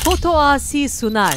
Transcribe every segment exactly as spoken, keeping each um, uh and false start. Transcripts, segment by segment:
Fotoasi Sunar.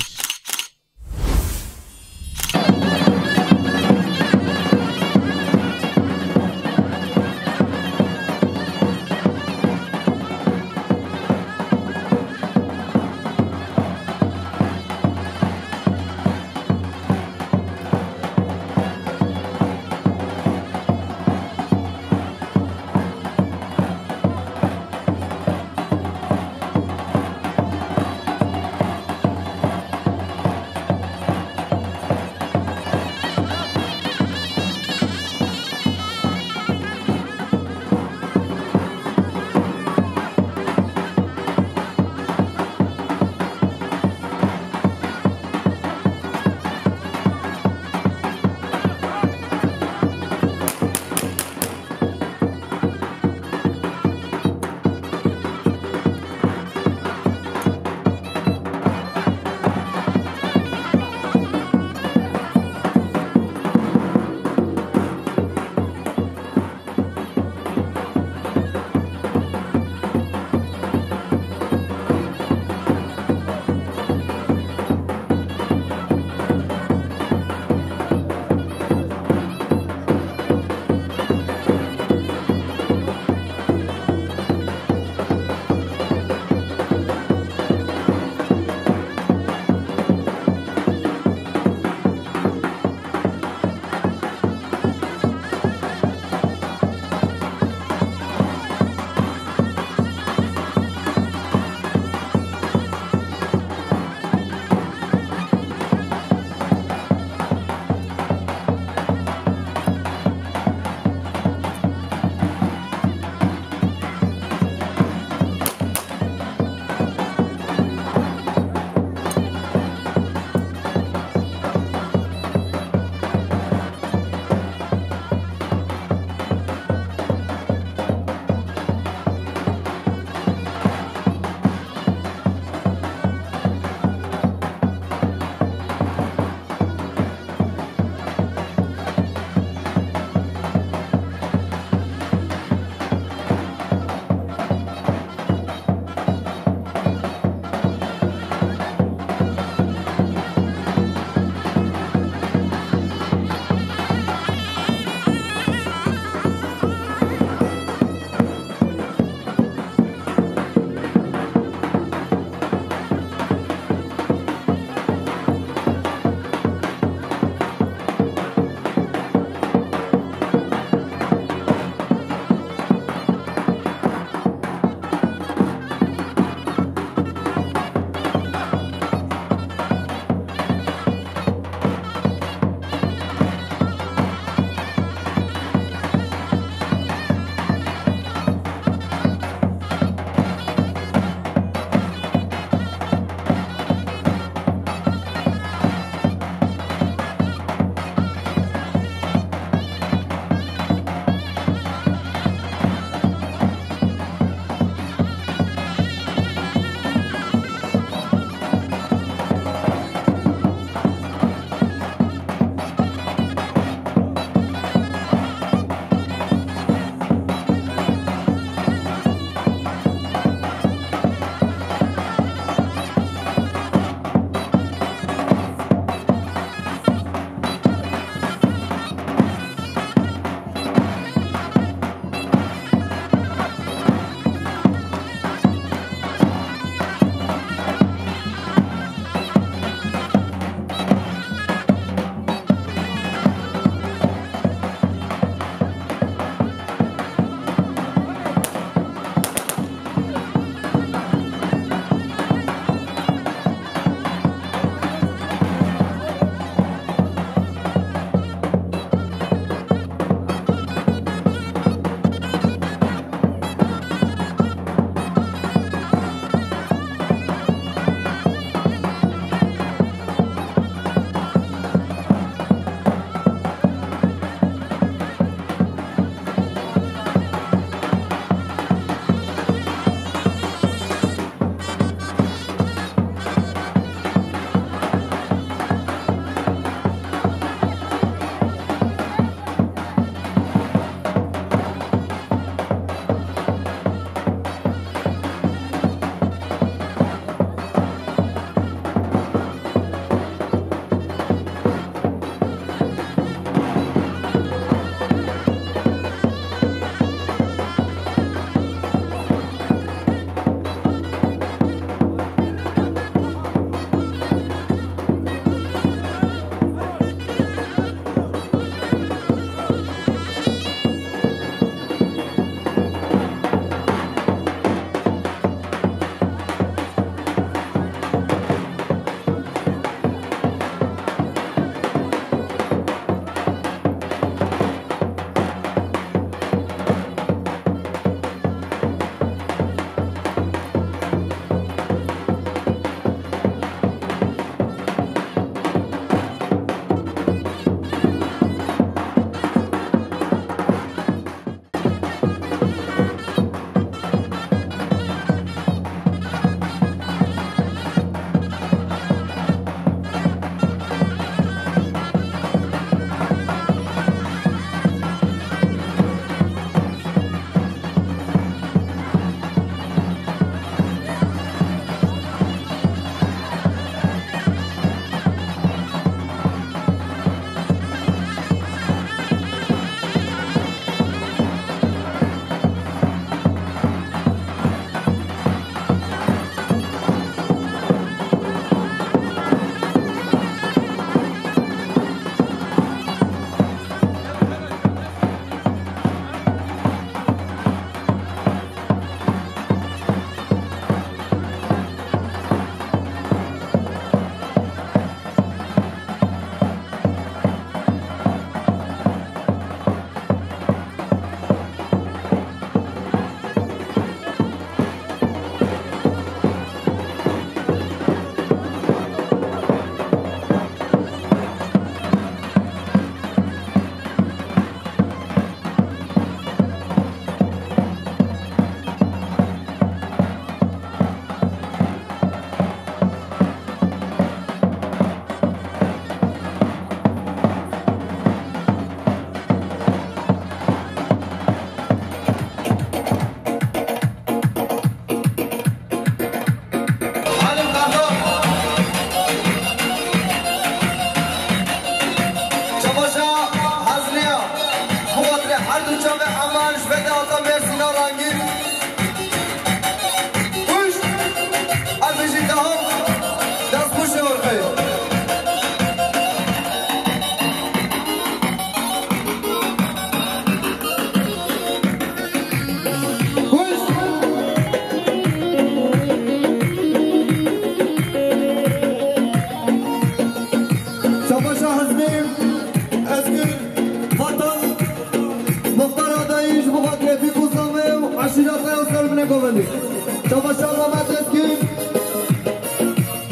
Mehmet Özgür.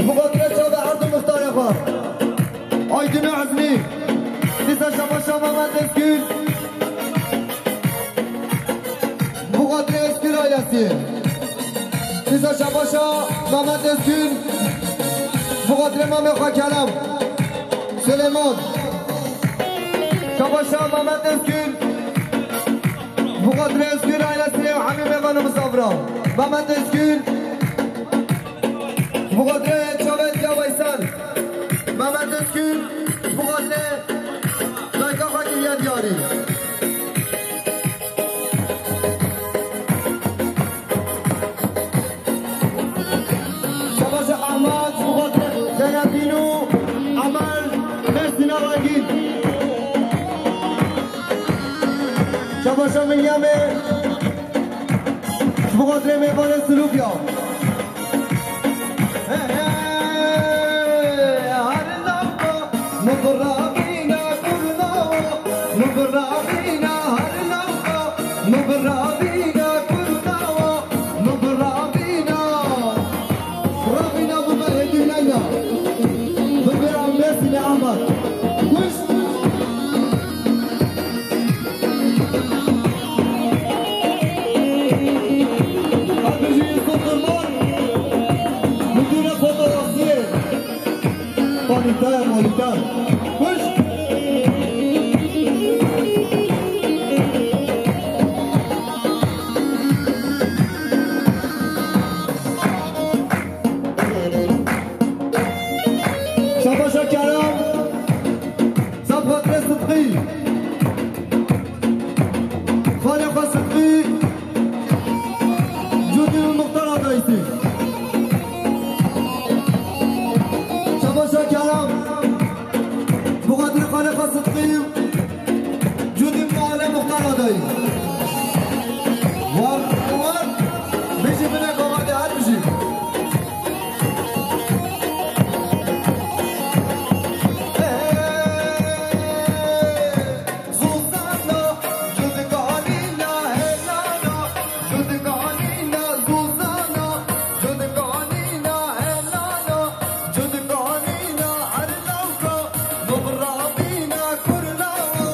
Bi xatirê çavê erd û mixtarê xwe. Aydin Azmi. Dîsa şabaşa Mehmet Özgür. Bi xatirê Özgür ailesî. Dîsa şabaşa Mehmet Özgür. Bi xatirê mamê xwe Kerem. Süleyman. Şabaşa Mehmet Özgür. Bi xatirê Özgür ailesî û hemî mêvan û misafira. Mehmet Özgür. Bi xatirê çavê Ziya Veysel. Mehmet Özgür. Bi xatirê dayika xwe kiriye diyarî. Şabaşa Ahmet, bi xatirê Zeynepîn û Emel Mesîna Rengîn. Şabaşa Milyamê, bi xatirê mêvanê Silûkya. Hey, hey, her lewka, min bi rabîna kurnawa, min bi rabîna her lewka, min bi rabîna kurnawa, min bi rabîna. Rabîna bi berê dînayna. Bi bira Mesîne Ahmet. Kuş. Hadi ji Sultan var. Müdüre fotoğrafı. Kalite, kalite. Kuş. Şabaşa Kerem. Saf xatirê Sidqî. Xalê xwe Sidqî. Cûdî û Muxtar Adayîsî. Şabaşa Kerem. Bi xatirê xalê xwe Sidqî. Cûdî Muxtar, Muxtar Adayî. War, war. Bijî binê gava de her bijî. Zuzana, cudikanîna helana, cudikanîna Zuzana, cudikanîna helana, cudikanîna her lewka, min bi rabîna kurnawa,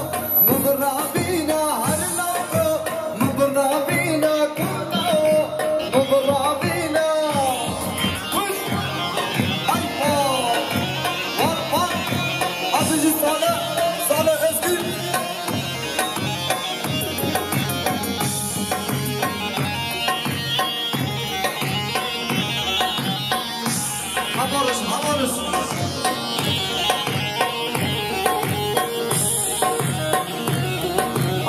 min bi rabîna her lewka, min bi rabîna kurnawa, min bi rabîna. Ay, ay. Bak, bak. Atıcı Salih, Salih Özgür. Habarız, habarız.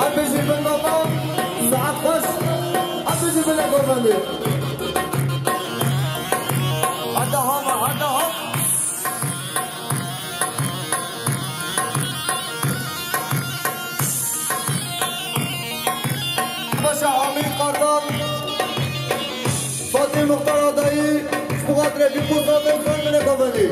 Atıcı bin baba, saat kaç? Atıcı bin baba. Hadi hava, hadi hava. Paşa Amîr Kartal, Fatih Muxtar Adayî, ji bo xatirê bî poza ve zor bine kafenî.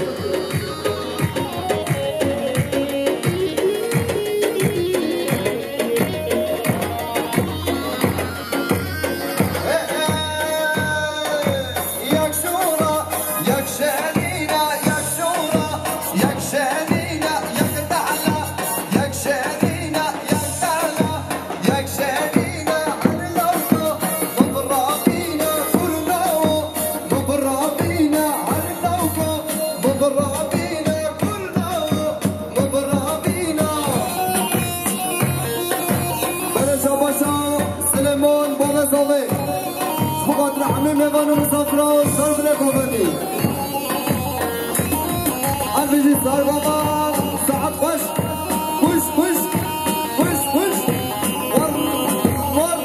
Yek şora, yek şenîna, yek şora, yek şenîna, yek dehla, yek şenîna, yek dehla, yek şenîna, her lewka, min bi rabîna kurnawa, min bi rabîna, her lewka, min bi rabîna kurnawa, min bi rabîna. Bere şabaşa Silêman Babezavê. Ji bo xatir hemî mêvan û misafira sar bile govendî. Her bijî sar baba, saet xweş. Kuş, kuş, kuş, kuş. War, war.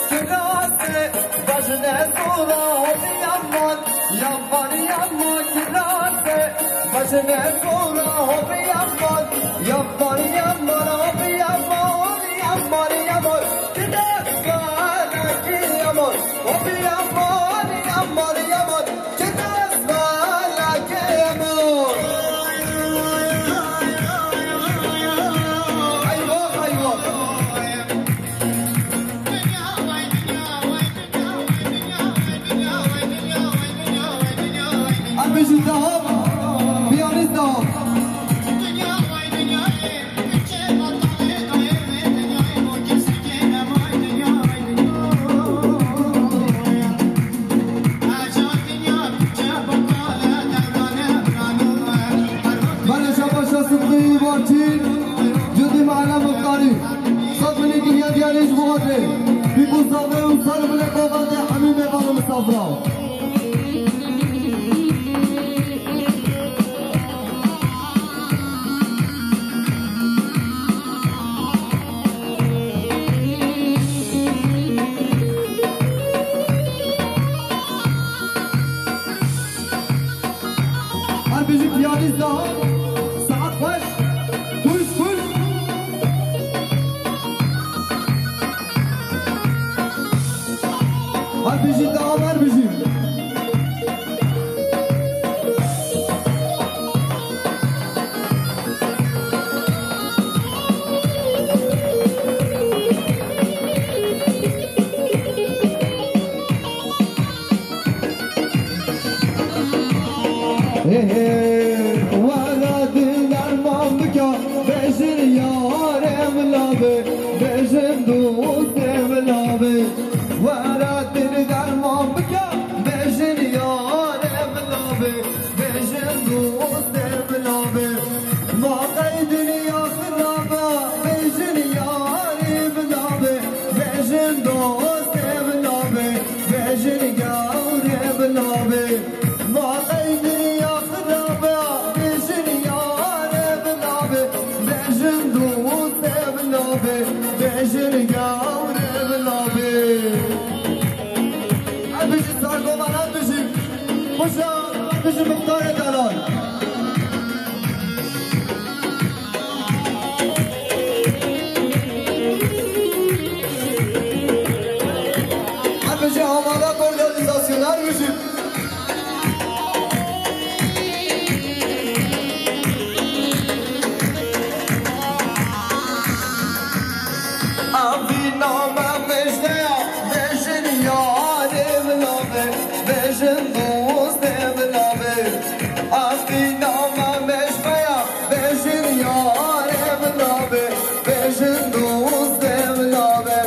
Kirase, bajine zora, hop yaman, yaman, yaman, kirase, bajine zora, hop yaman, yaman, yaman, hop yaman, yaman, yaman, kirase, yaman, hop yaman, yaman, yaman, kirase, yaman. Eyvah, eyvah. Em bêjin deha, piyanîst deha. Belê, şabaş, Sidqî Barçî, Cudî Mehle Muxtarî. Sed milî giriya diyarî ji bo Xwedê. Pîkû Saxê û ser bile kovendê hemî mêvan û misafira. Her bijî piyanîst daha. Saet xweş. Kuş, kuş. Her bijî daha, her bijî. Hê, hê, were dil derman bike, bêjin yarê min labê, bêjin dostê min labê. Were dil derman bike, bêjin yarê min labê, bêjin dostê min labê. Ma qey dinya xirab e, bêjin yarê min labê, bêjin dostê min labê, bêjin gewrê min labê. Ma qey dinya xirab e, bêjin yarê min labê, bêjin dostê min labê, bêjin gewrê min labê. Em bijî Sergovan, em bijî. Xweşa, em bijî Muxtarê Delal. Em bijî Hamarat Organizasyonu, em bijî. Evîna me mêjdeya, bêjin yarê min labê, bêjin dostê min labê. Evîna me mêjdeya, bêjin yarê min labê, bêjin dostê min labê.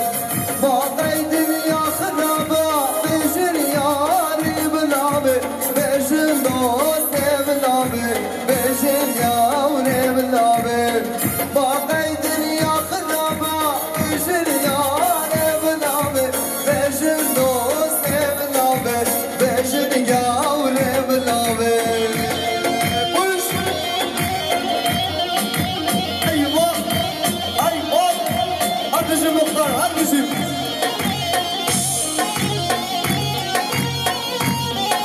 Ma qey dinya xirab e, bêjin yarê min labê, bêjin dostê min labê, bêjin yarê min labê. Ma qey dinya xirab e, bêjin yarê min labê, bêjin dostê min labê, bêjin gewrê min labê. Kuş. Eyvah! Eyvah! Her bijî Muxtar, her bijî.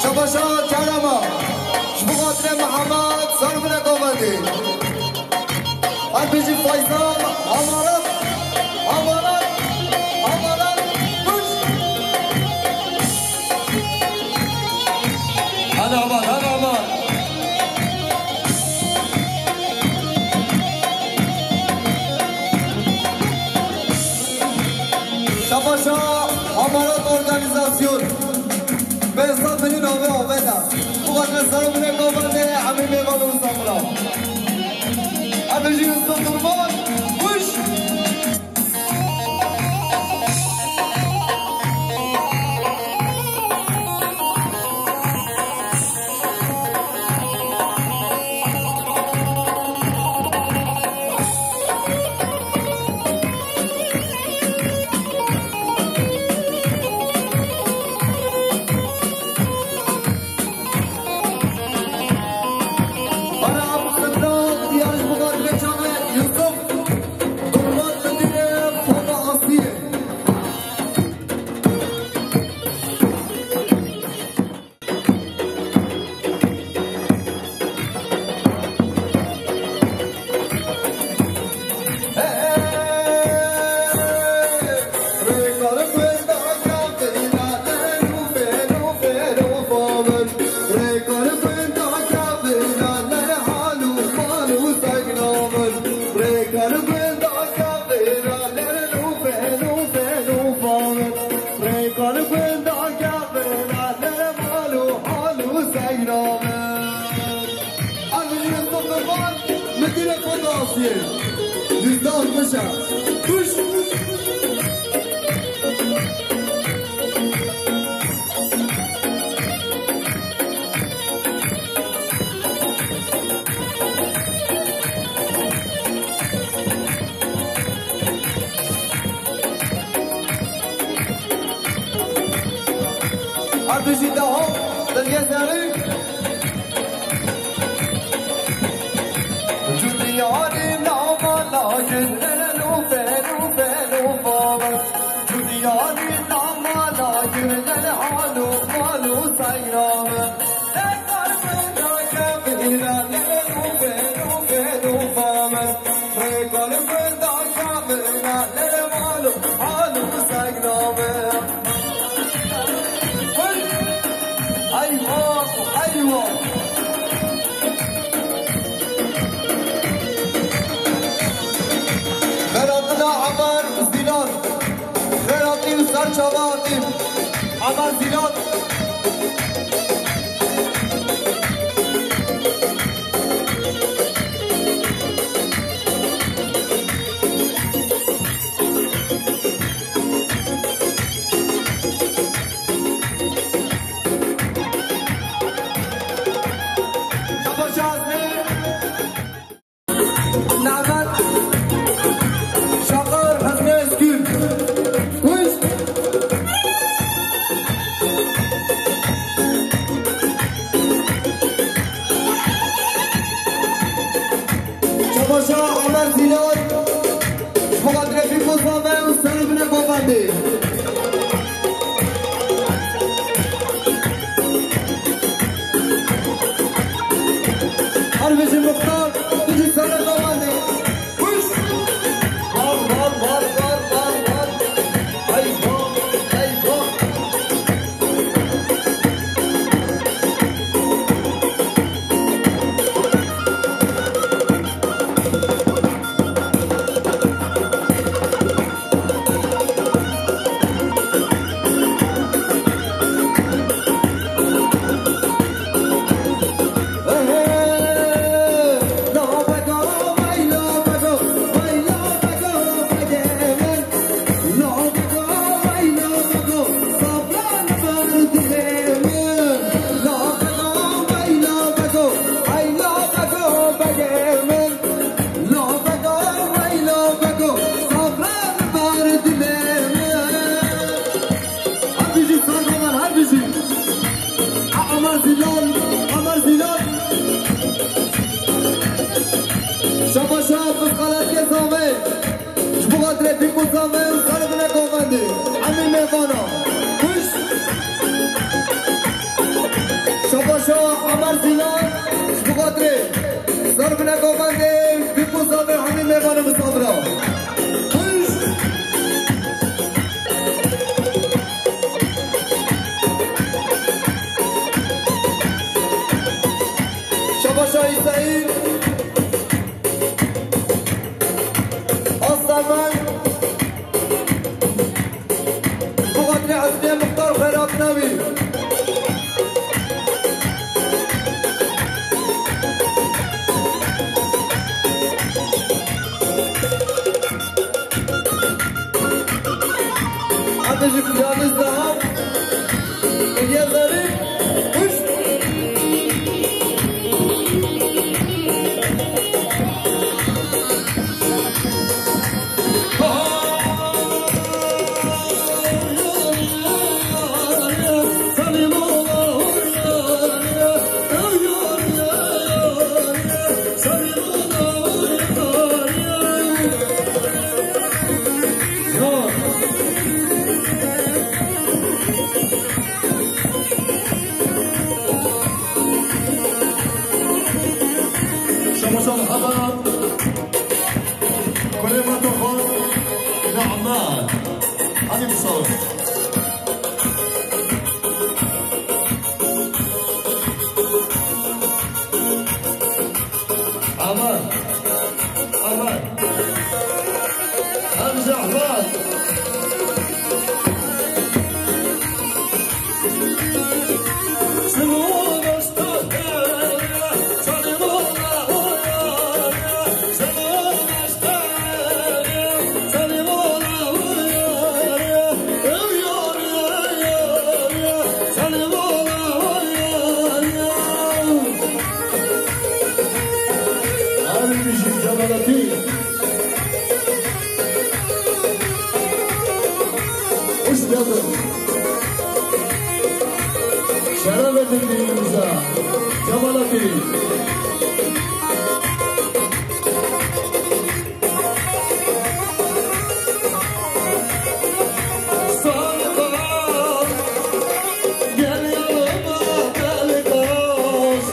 Şabaşa kerema. Ji bo xatirê Mihemed, ser bile govendê. Her bijî Faysal, Hamarat, Hamarat, Hamarat, kuş. Hadi Aman, hadi Aman. Şabaşa Hamarat Organizasyon. Behsa binin ave aveda. Bu kadar sarı bile kovande, hemî mêvan û misafira. Hadi jî usta kurban, kuş. Asiyê. Yüzde altmış ha. Kuş. Abicî daha, dilye zerî. Cudiyanî namala gülleri lufe, lufe, lufa. Cudiyanî namala gülleri halu, halu sayramı. Ekber benda kebira, lufe, lufe, lufa. Rêkal benda kebira, lere malu, halu sayramı. Eyvah, eyvah. Xêratina Emer Zîlan. Xêratî û serçava Heqîm. Emer Zîlan. Nehmet Şakar, Hizmê Eskîr. Kuş. Çabaşa Emer Zîlan, ji bo xatirê Fîko Zave û Serî bine govendê. Her bijî muxtar, bijî Serî govendê. Kuş! Var, var, var. Ay, vah, ay, vah. Her bijî, sar bê, her bijî. Emer Zîlan, Emer Zîlan. Şabaşa Fizqalatiyê Zave. Ji bo xatirê Fîko Zave û Serî bine govendê. Hemî mêvana. Kuş. Şabaşa Emer Zîlan. Ji bo xatirê Serî bine govendê. Fîko Zave, hemî mêvana, misafira. Kuş. Şabaşa Îsraîl. Aslan. Bu xatirê Hesnê Muxtar xêratina wî. Hadi ji piyanî daha. Hediye zarî. Kuş. Şabaşa Muhammed. Kurê me to xwe. Nehmet. Hadi misafir. Aman. Aman. Em zehmet. Hoş geldin. Şeref verdin düğünümüze. Kemalettin. Sarı kal, gel yanıma deli kız.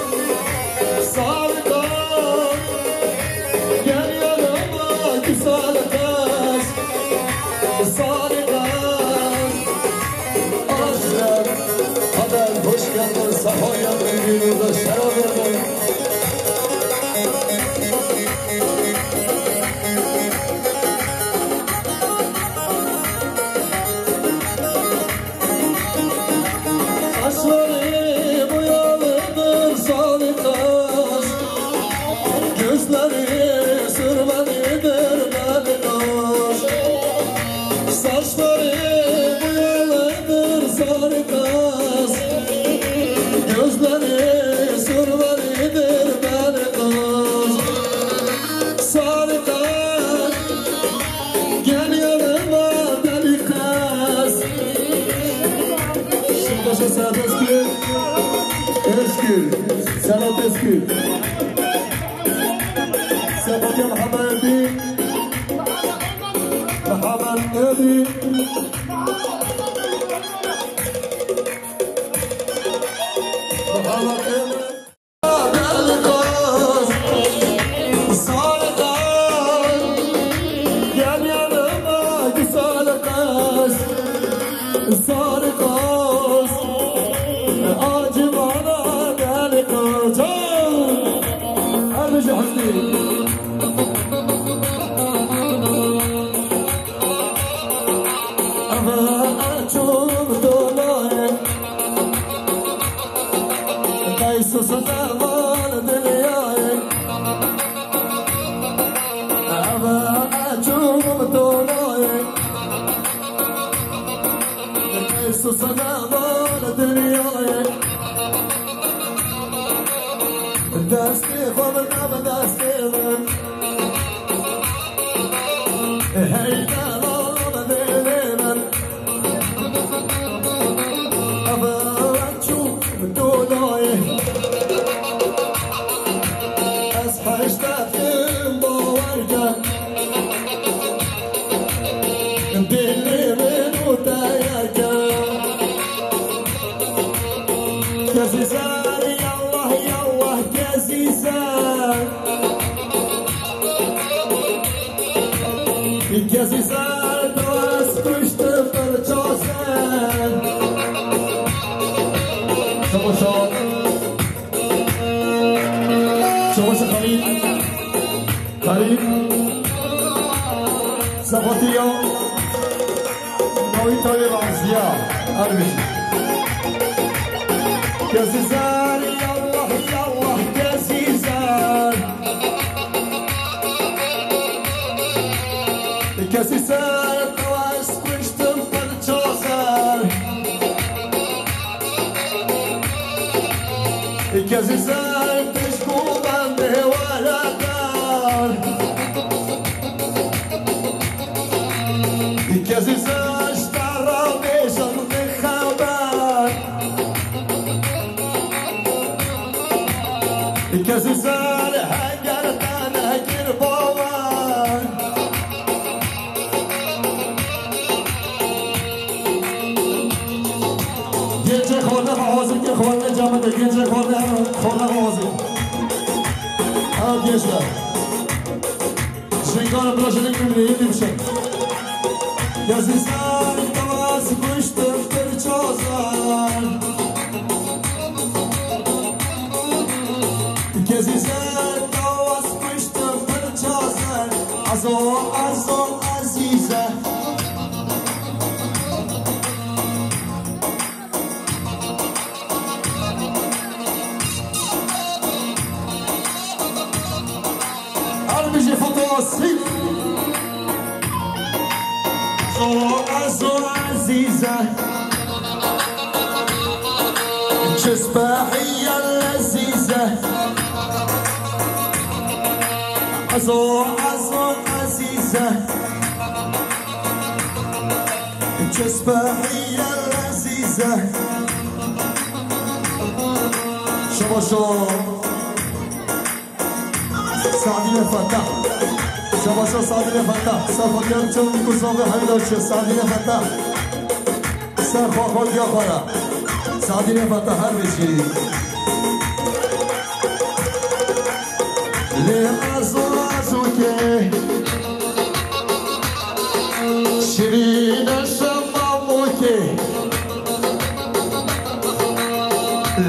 Sarı kal, gel yanıma güzel kız. Sarı kal. Aşkım, Haber, hoş geldin. Safa geldin, düğünümüze şeref verdin. Saçları boyalıdır sarı kız, gözleri sürmelidir deli kız. Saçları boyalıdır sarı kız, gözleri sürmelidir deli kız. Sarı kız, gel yanıma deli kız. Şimdi başa Serhat Özgür. Özgür. Serhat Özgür. Serhat ya Muhammed Erdi. Muhammed Erdi. Muhammed Erdi. Deli kız, sarı kız, gel yanıma güzel kız. Sarı kız, acı bana deli kız. Can! Hadi şu Hüsnü. Eve açım dolayı. Qeys û Sena mal dinyayê. Eve çûm dolayê. Qeys û Sena mal dinyayê. Destê xwe bide bi destê min. Hey delal bi dêlê min. Eve çû dolayê. Ez heşta kim bawer ke. Dilê min û te yek e. Kezî zer, yallah, yallah, kezî zer. Kezî zer, dest kuştim bir çazer. Çawa çawa. Çawa çawa Xelîl. Xelîl. Sefatiya. Navî tayê Ramziya. Erbî. Kezî zer, yallah, yallah, kezî zer. Kesî ser, tawa ez kuştim parça ser. Kesî ser, tişk û bendê were dar. Kesî ser, ji te re bêjim xeber. Kesî ser, heger te nekir bawer. Gencê xwarde xwe hazir ke, xwarde came de, gencê xwarde hev, xwarde xwe hazir. Ev gençler. Şenkara bila şenek min yê dî bişe. Kesî ser, tawa ez kuştim bir çazer. Kesî ser, tawa ez kuştim bir çazer. Azo, azo, ezîze. Erbijî Fotosî. Zora zora ezîze. Çispehiye lezîze. Ezo, ezo, ezîze. Çi spehî ye lezîze. Şabaşo. Sadîne Fetah. Şabaşo Sadîne Fetah. Safa kem çew ku zavê heyda çi. Sadîne Fetah. Ser xwe xwe diya xwe re. Sadîne Fetah her bijî. Lê ezo ezokê. Şirîne şemamokê.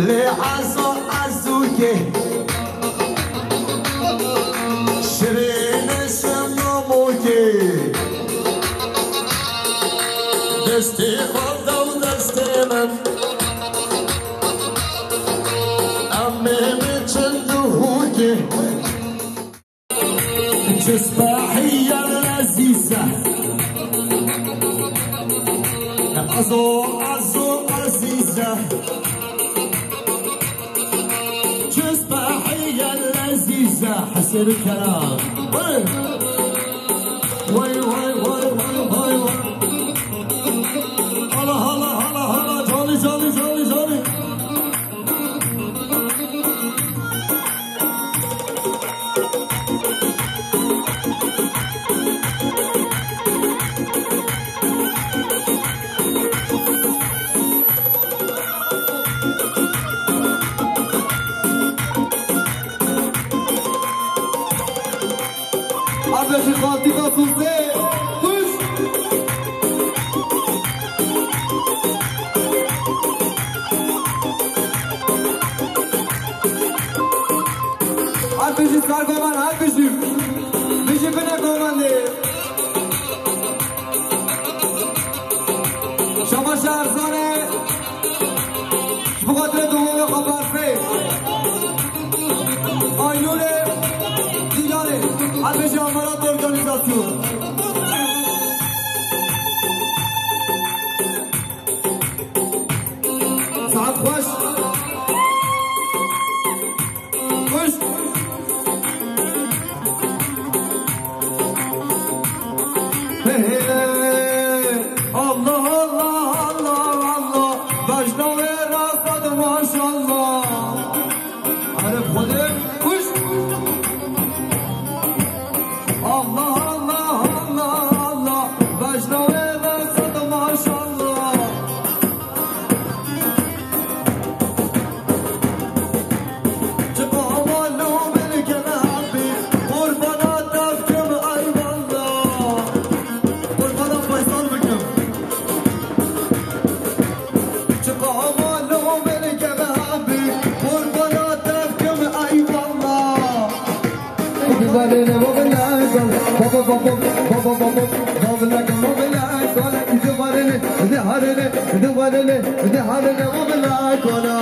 Lê ezo ezokê. Şirîne şemamokê. Destê xwe da destê min. Em ê biçin duhokê. Çi spehî ye lezîze. Ezo, ezo, ezîze. Çi spehî ye lezîze. Hesêr û Kerem. Hey! Vay, vay, vay, vay, vay, vay. Hala, hala, hala, hala. Canî, canî, canî, canî. Abê ji xaltîka Sosê, kuş. Her bijî Sergovan, her bijî. Bijî binê govendê. Şama Şehrzanê. Ji bo xatirê dûvê xwe berfê. Aynûrê Dîlanê. Her bijî Amarat Organîzasyon. Saet xweş. Xweş. Hey, hey. Allah, Allah, Allah, Allah. Bejna wê rasa de maşallah. Arif Xwedê kuş. Allah, Allah, Allah, Allah. Vecda wê dest maşallah. Çi qamalo belke Rabbî, qurbana te bikim eyvallah. Qurbana Faysal bikim. Çi qamalo belke Rabbî, qurbana te bikim eyvallah. Divarene mobilakon, baba, baba, baba, baba, mobilakon, mobilakon. Divarene, divarene, divarene, divarene mobilakona.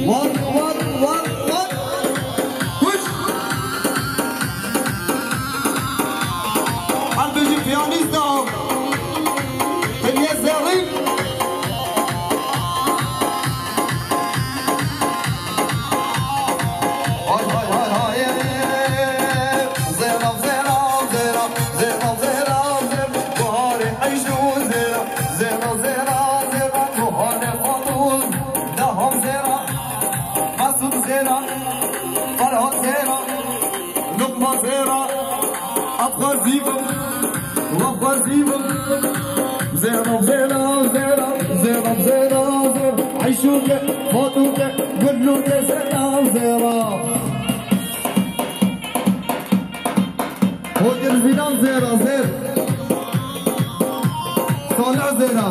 Vat, vat, vat, vat. Kuş. Hal bijî piyanîsta. Hediye zerrî. Hay, hay, hay, hay. Zêra, zêra, zêra, zêra, zêra, zêra. Buharê eyşû zêra, zêra, zêra, zêra. Buharê xatûn, deham zêra. Mesûd zêra, Ferhat zêra. Luqman zêra, Abxwazî bim, Wexwazî bim. Zêra, zêra, zêra, zêra, zêra, zêra. Eyşûke, Fatûke, Gulûke, zêra, zêra. Hogir Zîlan zêra, zêr. Salih zêra.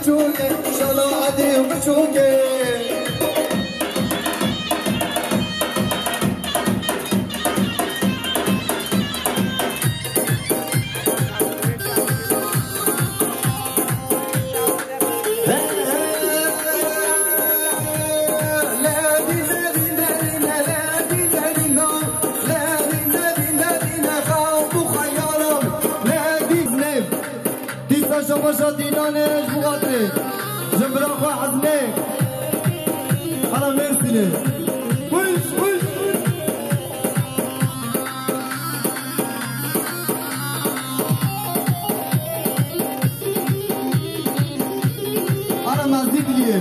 Şala edê biçûkê. Dîsa şabaşa dînanê ji bo xatirê ji bira xwe Ezmê. Ala Mêrsînê. Kuş, kuş, kuş. Ala Mezî Biliyê.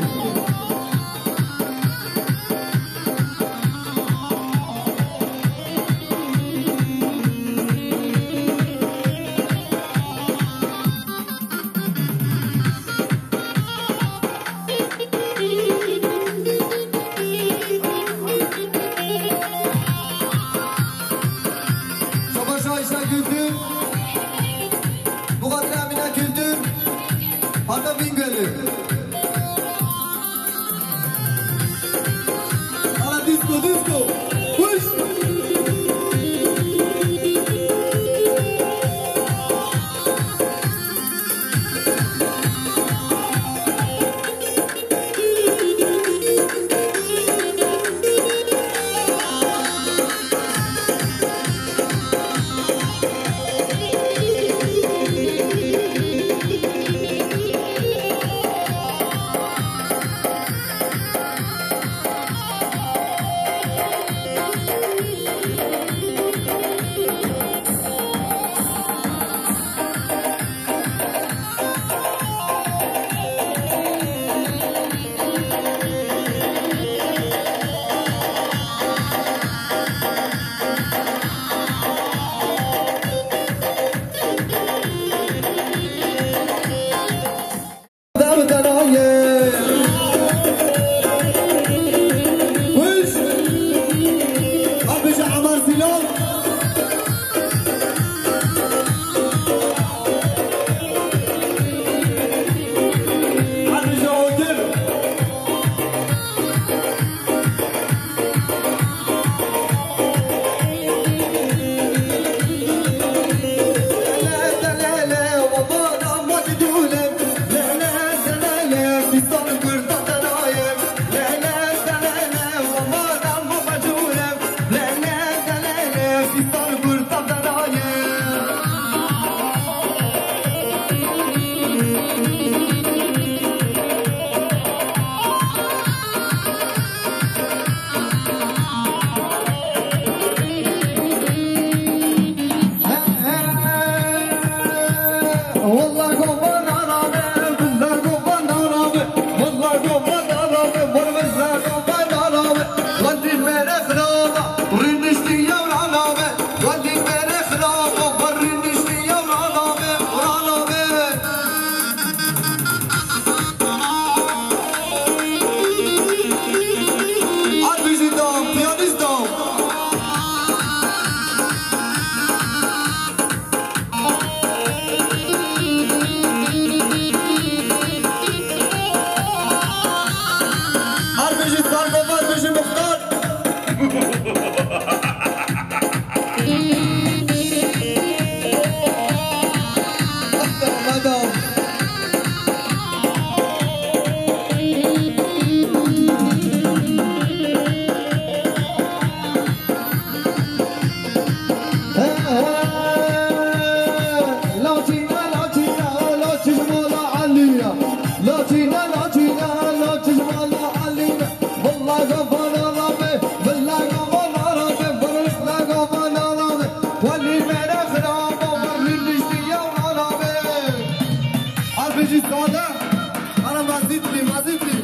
Şabaşa Îşa Kültür, Buxatirê Emîna Kültür, Hata Bingöl'ü. Ala disco, disco. Kuş. Ar bijî dam, piyanîst dam. Ar bijî Sargo, ar bijî Muxtar. Ar bijî Sade, ara mazî dilî, mazî dilî.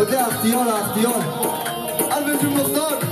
Hadi extiyar, extiyar. Elbêjim Muxtar.